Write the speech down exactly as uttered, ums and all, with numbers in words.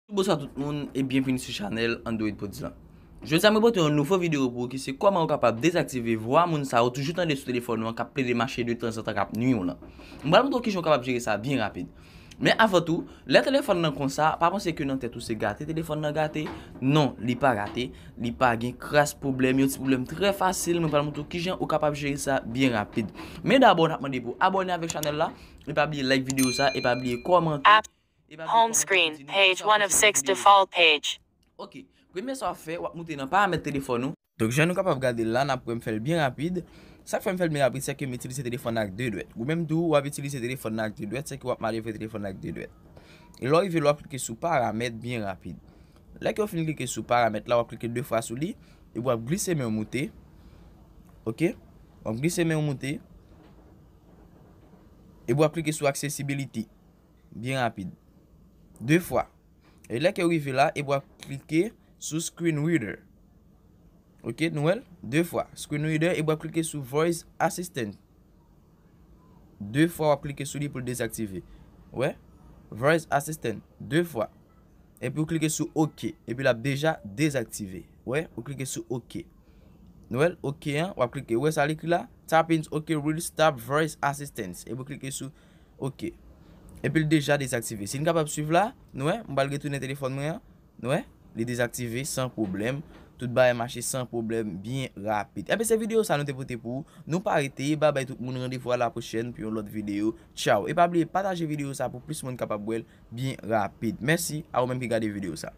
Bonswa tout moun e byenvini sou chanèl Android Pods lan. Jodi a mwen pote yon nouvo videyo pou ou ki se kòman ou kapab dezaktive vwa moun sa ou toujou tande sou telefòn ou an k ap plede mache de tanzantan k ap nwi ou lan. Mwen pral montre w kijan ou kapab jere sa byen rapid. Men avan tou, lè telefòn nan konsa, pa panse ke nan tèt ou se gate telefòn nan gate. Non, li pa gate. Li pa gen kras pwoblèm, yon ti pwoblèm trè fasil. Mwen pral montre w kijan ou kapab jere sa byen rapid. Men dabò, n ap mande pou abòne avèk chanèl la. E pa bliye like videyo sa, e pa bliye kòmante. App. Home screen, page one of six, default page. Ok, premye sa w ap fè, w ap moute nan paramèt telefòn ou. Donk, jan nou kapab gade l la, n ap wè m fè l byen rapid. Sa k fè m fè l byen rapid, se ke m itilize telefòn nan ak de dwèt. Ou menm tou, w ap itilize telefòn nan ak de dwèt, se ke w ap manevre telefòn nan ak de dwèt. E lè w rive la, w ap klike sou paramèt byen rapid. Lè ke w fin klike sou paramèt la, w ap klike de fwa sou li, epi w ap glise men w moute. Ok? W ap glise men w moute. Epi w ap klike sou accessibility. Byen rapid. De fwa. E lè ke w rive la, epi w ap klike sou screen reader. Ok, nou wè l? De fwa. Screen reader, epi w ap klike sou voice assistant. De fwa, w ap klike sou li pou l dezaktive. Wè? Voice assistant. De fwa. Epi w klike sou ok. Epi l ap deja dezaktive. Wè? Ou klike sou ok. Nou wè l? Ok an, w ap klike. Ou wè sa l ekri la? Tap in, ok, will stop voice assistance. Epi w klike sou ok. Epi l deja dezaktive. Si n kapab swiv la, nou wè, m pral retounen telefòn mwen an. Nou wè, li dezaktive san pwoblèm. Tout bagay mache san pwoblèm, byen rapid. Enben, se videyo sa nou te pote pou ou. Nou pa rete, babay tout moun, randevou a la pwochèn pou yon lòt videyo. Tchaw. E pa bliye pataje videyo sa pou plis moun kapab wè l byen rapid. Mèsi a ou menm ki gade videyo sa.